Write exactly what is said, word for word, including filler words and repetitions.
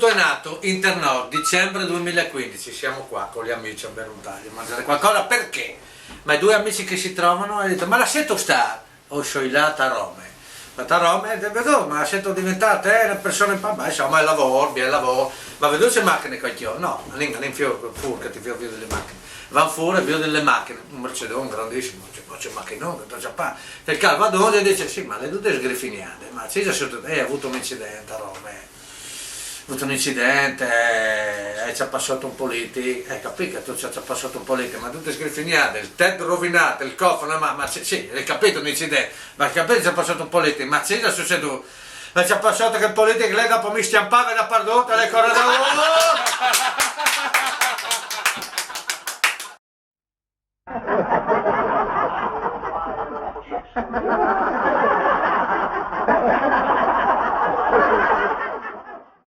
Tutto è nato in Ternò, dicembre duemilaquindici, siamo qua con gli amici a bere un taglio, a mangiare qualcosa, perché? Ma i due amici che si trovano hanno detto: "Ma lasciate stare, o sono là a Roma." Ma a Roma, eh, vedo, ma siete diventate, eh, una persona in pa-, ma insomma, il lavoro, il lavoro. Ma vedo se macchine qua, no, non, non fior, fur, che ti fior via delle macchine. Van fuori via delle macchine, un Mercedone grandissimo, c'è, ma c'è macchina, che già fa. E il calvadone dice: "Sì, ma le due sgrifiniate, ma c'è già sotto, eh, ha avuto un incidente a Roma, eh." Ha avuto un incidente, eh, e ci ha passato un politico, hai capito che tu ci ha passato un politico, ma tutte sgrifiniate, il tetto rovinato, il cofano, ma, ma sì, sì, hai capito un incidente, ma hai capito ci ha passato un politico, ma sì, è successo, ma ci ha passato che il politico lei dopo mi schiampava da pardotto, le corre da...